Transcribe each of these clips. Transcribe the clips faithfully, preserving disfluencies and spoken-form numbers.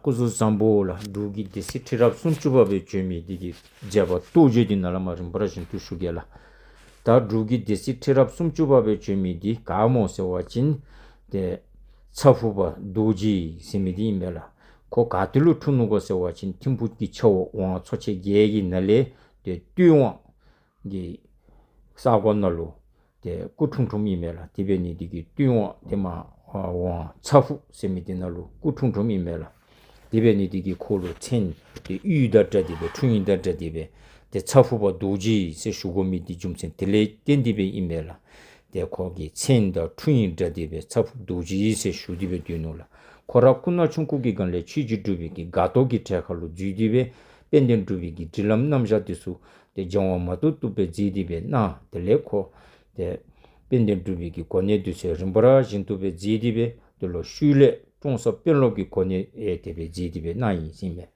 སྐུ་གཟུགས་བཟང་པོ་ལགས། འབྲུག་གི་སྡེ་སྲིད་ཁྲི་རབས་སུམ་ཅུ་པ་སྦེ་བྱོན་མི་འདི་གི་མཛད་པ་རྟོགས་བརྗོད་འདི་ནཱ་ལས་མར་རིམ་པ་བཞིན་དུ་ཞུ་གེ་ལགས། ད་འབྲུག་གི་སྡེ་སྲིད་ཁྲི་རབས་སུམ་ཅུ་པ་སྦེ་བྱོན་མི་འདི་ག་སྨོ་ཟེར་བ་ཅིན་ཏེ་ཚ་ཕུག་པ་རྡོ་རྗེ་ཟེར་མི་འདི་ཨིན་པས་ལགས། ཁོ་ག་ཏེ་ལུ་འཁྲུངས་ནུག་གོ་ཟེར་བ་ཅིན་ཐིམ་ཕུག་གི་ཆ་འོག་ཝང་ཚོ་ཆེན་བརྒྱད་ཀྱི་ནང་ལས་ཏེ་སྟོད་ཝང་གི་ས་གོ་ནང་ལུ་ཏེ་སྐུ་འཁྲུངས་འཁྲུངསམ་ཨིན་མས་ལགས། དེ་འབད་ནི་འདི་གིས་སྟོད་ཝང་ཏེ་མར་ཝང་ཚ་ཕུག་ཟེར་མི་འདི་ནང་ལུ་སྐུ་འཁྲུངས་འཁྲུངསམ་ཨིན་མས་ལགས། དེ་འབད་ནི་འདི་གིས་ཁོ་ལུ་མཚན་ཏེ་ཡུལ་དང་སྦྲགས་ཏེ་སྦེ་འཁྲུངས་ཡུལ་དང་སྦྲགས་ཏེ་སྦེ་ཏེ་ཚ་ཕུག་པ་རྡོ་རྗེ་ཟེར་ཞུ་དགོ་མི་འདི་རྒྱུ་མཚན་དེ་ལས་བརྟེན་ཏེ་སྦེ་ཨིན་མས་ལགས། ཏེ་ཁོ་གི་མཚན་དང་འཁྲུངས་ཡུལ་སྦྲགས་ཏེ་སྦེ་ཚ་ཕུག་རྡོ་རྗེ་ཟེར་ཞུ་སྟེ་སྦེ་སྡོད་ནུག་ལགས། ཁོ་ར་སྐུ་ན་ཆུང་ཀུ་གི་སྒང་ལས་ཆོས་རྗེ་འབྲུག་པའི་གི་སྒར་ལྟོ་གི་གྲལ་ཁར་ལུ་འཛུལ་ཏེ་སྦེ་དཔལ་ལྡན་འབྲུག་པའི་གི་སྒྲིག་ལམ་རྣམ་གཞག་འདི་ཚུ་ཏེ་སྦྱང་བ་མ་བཏུབ་བཏུབ་སྦེ་མཛད་དེ་སྦེ་གནང་། དེ་ལས་ཁོ་ཏེ་དཔལ་ལྡན་འབྲུག་པའི་གི་གོ་གནས་འདི་ཚུ་རིམ་པ་བཞིན་དུ་སྦེ་མཛད་དེ་སྦེ་དེ་ལུ་ཤུལ་ལས་ཀྲོང་གསར་དཔོན་སློབ་ཀྱི་གོ་གནས་ཡང་དེ་སྦེ་མཛད་དེ་སྦེ་གནང་ཡི་ཟེར་ཨིན་མས།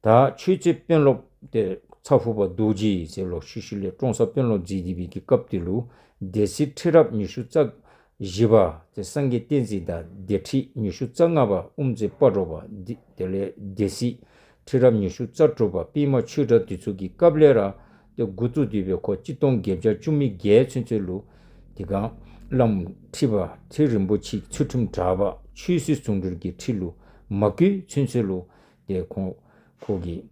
ད་ཆོས་རྩེ་དཔོན་སློབ་ཏེ་ཚ་ཕུག་པ་རྡོ་རྗེ་ཟེར་ལོག་ཤུལ་ཤུལ་ལས་ཀྲོང་གསར་དཔོན་སློབ་མཛད་དེ་སྦེ་གི་སྐབས་དེ་ལུ་སྡེ་སྲིད་ཁྲི་རབས་ཉི་ཤུ་རྩ་བཞི་པ་ཏེ་སངས་རྒྱས་བསྟན་འཛིན་དང་སྡེ་ཁྲི་ཉི་ཤུ་རྩ་ལྔ་པ་དབུ་མཛད་སྤ་གྲོ་པ་འདི་དེ་ལས་སྡེ་སྲིད་ཁྲི་རབས་ཉི་ཤུ་རྩ་དྲུག་པ་པདྨ་ཆོས་གྲགས་འདི་ཚུ་གི་སྐབས་ལས་ར་ཏེ་འགོ་བཙུགས་ཏེ་སྦེ་ཁོ་གཅིག་སྟོང་བརྒྱད་བརྒྱ་བཅུ་མེད་བརྒྱད་ཚུན་ཚོད་ལུ་དེ་སྒང་བླམ་ཁྲི་པ་ཁྲི་རིན་པོ་ཆེ་ཚུལ་ཁྲིམས་གྲགས་པ་ཆོས་སྲིད་ཟུང་འབྲེལ་གྱི་ཁྲི་ལུ་མ་བསྐོས་ཚུན་ཚོད་ལུ་ཏེ་ཁོ་ཁོ་གིས་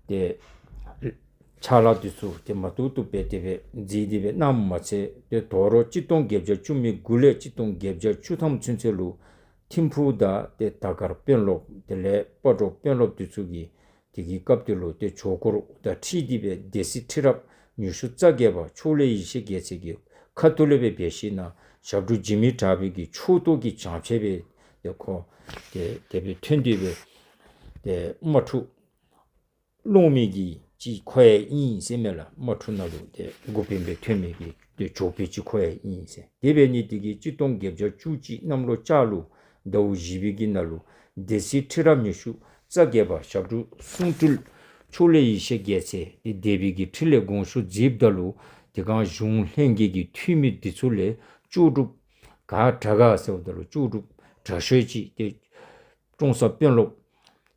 ཏེ་ཕྱག་ལཱ་འདི་ཚུ་ཏེ་མ་བཏུབ་བཏུབ་སྦེ་དེ་སྦེ་མཛད་དེ་སྦེ་གནངམ་མ་ཚད་ཏེ་དོ་རུང་གཅིག་སྟོང་བརྒྱད་བརྒྱ་བཅུ་མེད་དགུ་ལས་གཅིག་སྟོང་བརྒྱད་བརྒྱ་བཅུ་ཐམ་ཚུན་ཚོད་ལུ་ཐིམ་ཕུག་དང་ཏེ་དར་དཀར་དཔོན་སློབ་དེ་ལས་སྤ་གྲོ་དཔོན་སློབ་འདི་ཚུ་གིས་དེ་གི་སྐབས་དེ་ལུ་ཏེ་ཇོ་སྐུ་དང་འཁྲིལ་ཏེ་སྦེ་སྡེ་སྲིད་ཁྲི་རབས་ཉི་ཤུ་རྩ་བརྒྱད་པ་ཕྱོགས་ལས་ཡེ་ཤེས་རྒྱལ་མཚན་གྱི་ཁ་ཐུག་ལས་སྦེ་འབད་ཞིན་ན་ཞབས་དྲུང་འཇིགས་མེད་གྲགས་པའི་གི་ཕྱོགས་གཏོགས་ཀྱི་བྱང་ཕྱད་སྦེ་ཏེ་ཁོ་ཏེ་དེ་སྦེ་ཐོན་ཏེ་སྦེ་ཏེ་དམག་འཁྲུག་སློང་མི་གི་ཅིག་ཁོ་ཡང་ཨིན་ཟེར་མས་ལགས། དམག་འཁྲུག་ནང་ལུ་ཏེ་འགོ་དཔོན་སྦེ་ཐོན་མི་གི་ཏེ་ཇོ་དཔོན་ཅིག་ཁོ་ཡང་ཨིན་ཟེར། དེ་འབད་ནི་འདི་གིས་གཅིག་སྟོང་བརྒྱད་བརྒྱ་བཅུ་གཅིག་གནམ་ལོ་ལྕགས་ལུག་ཟླཝ་བཞི་པའི་གི་ནང་ལུ་སྡེ་སྲིད་ཁྲི་རབས་ཉི་ཤུ་རྩ་བརྒྱད་པ་ཞབས་དྲུང་གསུང་སྤྲུལ་ཕྱོགས་ལས་ཡེ་ཤེས་རྒྱལ་མཚན་ཏེ་སྡེ་པའི་གི་ཁྲི་ལས་དགོངས་ཞུ་མཛདཔ་ད་ལུ་དེ་སྒང་གཞུང་ལྷན་རྒྱས་ཀྱི་འཐུས་མི་འདི་ཚུ་ལས་ལྕོགས་གྲུབ་ག་དྲག་ག་ཟེརཝ་ད་ལུ་ལྕོགས་གྲུབ་དྲག་ཤོས་ཅིག་ཏེ་ཀྲོང་གསར་དཔོན་སློབ་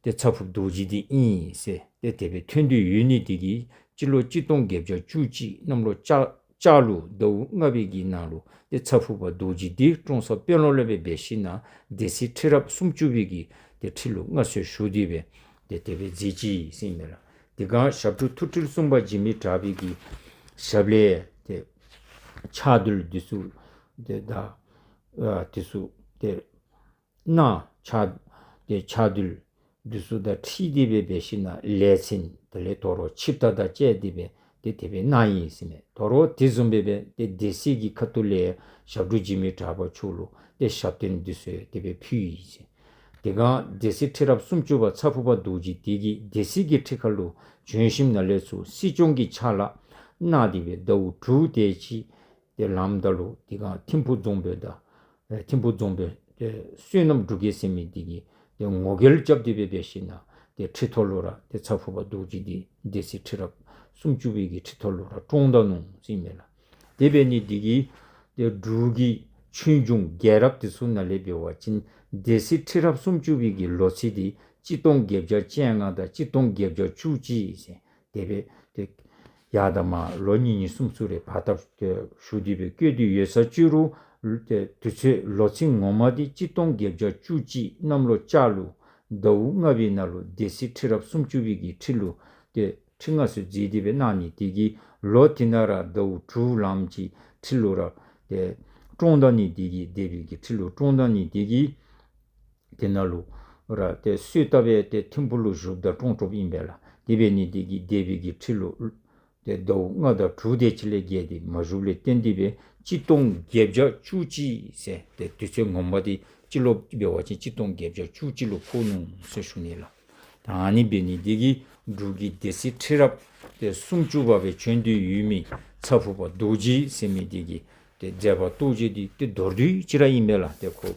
ཏེ་ཚ་ཕུག་རྡོ་རྗེ་འདི་ཨིན་ཟེར་ཏེ་དེ་སྦེ་ཐོན་ཏེ་ཡོད་ནི་འདི་གིས་སྤྱི་ལོ་གཅིག་སྟོང་བརྒྱད་བརྒྱ་བཅུ་གཅིག་གནམ་ལོ་ལྕགས་ལྕགས་ལུག་ཟླཝ་ལྔ་པའི་གི་ནང་ལུ་ཏེ་ཚ་ཕུག་པ་རྡོ་རྗེ་འདི་ཀྲོང་གསར་དཔོན་སློབ་ལས་སྦེ་འབད་ཞིན་ན་སྡེ་སྲིད་ཁྲི་རབས་སུམ་ཅུ་པའི་གི་ཏེ་ཁྲི་ལུ་མངའ་གསོལ་ཞུ་སྟེ་སྦེ་ཏེ་དེ་སྦེ་མཛད་ཅི་ཟེར་ཨིན་མས་ལགས། དེ་སྒང་ཞབས་དྲུང་ཐུགས་སྤྲུལ་གསུམ་པ་འཇིགས་མེད་གྲགས་པའི་གི་ཞབས་ལས་ཏེ་ཕྱག་འདུལ་འདི་ཚུ་ཏེ་ད་ཨ་འདི་ཚུ་ཏེ་གནང་། ཕྱག་ཏེ་ཕྱག་འདུལ་འདི་ཚུ་དང་འཁྲིལ་ཏེ་སྦེ་འབད་ཞིན་ན་ལས་ཚན་དེ་ལས་དོ་རུང་ཆིབས་རྟ་དང་བཅས་ཏེ་སྦེ་ཏེ་དེ་སྦེ་གནང་ཡི་ཟེར་མས། དོ་རུང་དེ་བཟུམ་སྦེ་སྦེ་ཏེ་སྡེ་སྲིད་ཀྱི་ཁ་ཐུག་ལས་ཞབས་དྲུང་འཇིགས་མེད་གྲགས་པ་མཆོག་ལུ་ཏེ་ཞབས་བརྟན་འདི་ཚུ་དེ་སྦེ་ཕུལ་ཡི་ཟེར། དེ་སྒང་སྡེ་སྲིད་ཁྲི་རབས་སུམ་ཅུ་པ་ཚ་ཕུག་པ་རྡོ་རྗེ་འདི་གིས་སྡེ་སྲིད་ཀྱི་ཁྲི་ཁར་ལུ་བྱོན་ཞིནམ་ལས་ཚུར་སྲིད་སྐྱོང་གི་ཕྱག་ལཱ་གནང་སྟེ་སྦེ་ཟླཝ་དྲུག་དེ་ཅིག་ཏེ་ལངམ་ད་ལུ་དེ་སྒང་ཐིམ་ཕུག་རྫོང་དཔོན་དང་ཨེ་ཐིམ་ཕུག་རྫོང་དཔོན་ཏེ་བསོད་ནམས་འབྲུག་རྒྱས་ཟེར་མི་འདི་གིས་ཏེ་ངོ་རྒོལ་རྐྱབ་སྟེ་སྦེ་འབད་ཞིན་ན་ཏེ་ཁྲི་ཐོག་ལུ་ར་ཏེ་ཚ་ཕུག་པ་རྡོ་རྗེ་འདི་སྡེ་སྲིད་ཁྲི་རབས་སུམ་ཅུ་པའི་གི་ཁྲི་ཐོག་ལུ་ར་བཀྲོངས་ད་ནུག་ཟེར་ཨིན་མས་ལགས། དེ་འབད་ནི་འདི་གིས་ཏེ་འབྲུག་གི་ཆོས་འབྱུང་རྒྱལ་རབས་འདི་ཚུ་ནང་ལས་འབད་བ་ཅིན་སྡེ་སྲིད་ཁྲི་རབས་སུམ་ཅུ་པའི་གི་ལོ་ཚིགས་འདི་གཅིག་སྟོང་བརྒྱད་བརྒྱ་བཅོ་ལྔ་དང་གཅིག་སྟོང་བརྒྱད་བརྒྱ་བཅུ་གཅིག་ཟེར་དེ་སྦེ་ཏེ་ཡར་དང་མར་ལོ་གཉིས་གཉིས་གསུམ་གསུམ་རེ་བར་ཐག་ཏེ་ཞུ་སྟེ་སྦེ་བཀོད་དེ་ཡོད་ས་ཅིག་རུང་ཏེ་དུས་ཚོད་ལོ་ཚིགས་ངོ་མ་འདི་གཅིག་སྟོང་བརྒྱད་བརྒྱ་བཅུ་གཅིག་གནམ་ལོ་ལྕགས་ལུག་ཟླཝ་ལྔ་པའི་ནང་ལུ་སྡེ་སྲིད་ཁྲི་རབས་སུམ་ཅུ་པའི་གི་ཁྲི་ལུ་ཏེ་ཁྲི་མངའ་གསོལ་མཛད་དེ་སྦེ་གནང་ནི་འདི་གིས་ལོ་དེ་ནང་ར་ཟླཝ་དྲུག་ལངམ་ཅིག་ཁྲི་ལུ་ར་ཏེ་བཀྲོངས་ད་ནི་འདི་གིས་སྡེ་པའི་གི་ཁྲི་ལུ་བཀྲོངས་ད་ནི་འདི་གིས་དེ་ནང་ལུ་ར་ཏེ་གསོལ་བཏབ་སྦེ་ཏེ་ཐིམ་ཕུག་ལུ་བཞུགསཔ་ད་བཀྲོངས་བཀྲོངསམ་ཨིན་པས་ལགས། དེ་འབད་ནི་འདི་གིས་སྡེ་པའི་གི་ཁྲི་ལུ་ཏེ་ཟླཝ་ལྔ་དང་དྲུག་དེ་ཅིག་ལས་བརྒལ་ཏེ་མ་བཞུགསཔ་ལས་བརྟེན་ཏེ་སྦེ་གཅིག་སྟོང་བརྒྱད་བརྒྱ་བཅུ་གཅིག་ཟེར་ཏེ་དུས་ཚོད་ངོ་མ་འདི་སྤྱི་ལོ་འབད་བ་ཅིན་གཅིག་སྟོང་བརྒྱད་བརྒྱ་བཅུ་གཅིག་ལུ་ཕོག་ནུག་ཟེར་ཞུ་ནི་ལགས། ད་ཨ་ནི་འབད་ནི་འདི་གིས་འབྲུག་གི་སྡེ་སྲིད་ཁྲི་རབས་ཏེ་སུམ་ཅུ་པ་སྦེ་བྱོན་ཏེ་ཡོད་མི་ཚ་ཕུག་པ་རྡོ་རྗེ་ཟེར་མི་འདི་གི་ཏེ་མཛད་པ་རྟོགས་བརྗོད་འདི་ཏེ་མདོར་བསྡུས་ཅིག་ར་ཨིན་པས་ལགས། ཏེ་ཁོ་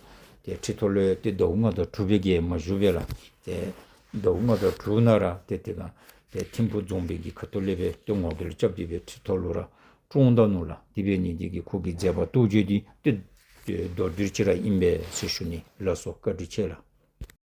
ཏེ་ཁྲི་ཐོག་ལུ་ཏེ་ཟླཝ་ལྔ་དང་དྲུག་སྦེ་བརྒལ་མ་བཞུགས་པས་ལགས། ཏེ་ཟླཝ་ལྔ་དང་དྲུག་ནང་ར་ཏེ་དེ་སྒང་ཏེ་ཐིམ་ཕུག་རྫོང་དཔོན་གྱི་ཁ་ཐུག་ལས་སྦེ་ཏེ་ངོ་རྒོལ་རྐྱབ་སྟེ་སྦེ་ཁྲི་ཐོག་ལུ་ར་བཀྲོངས་ད་ནུག་ལགས། དེ་འབད་ནི་འདི་གིས་ཁོ་གི་མཛད་པ་རྟོགས་བརྗོད་འདི་ཏེ་ཏེ་མདོར་བསྡུས་ཅིག་ར་ཨིན་པས་ཟེར་ཞུ་ནི། ལགས་སོ། བཀའ་དྲིན་ཆེ་ལགས།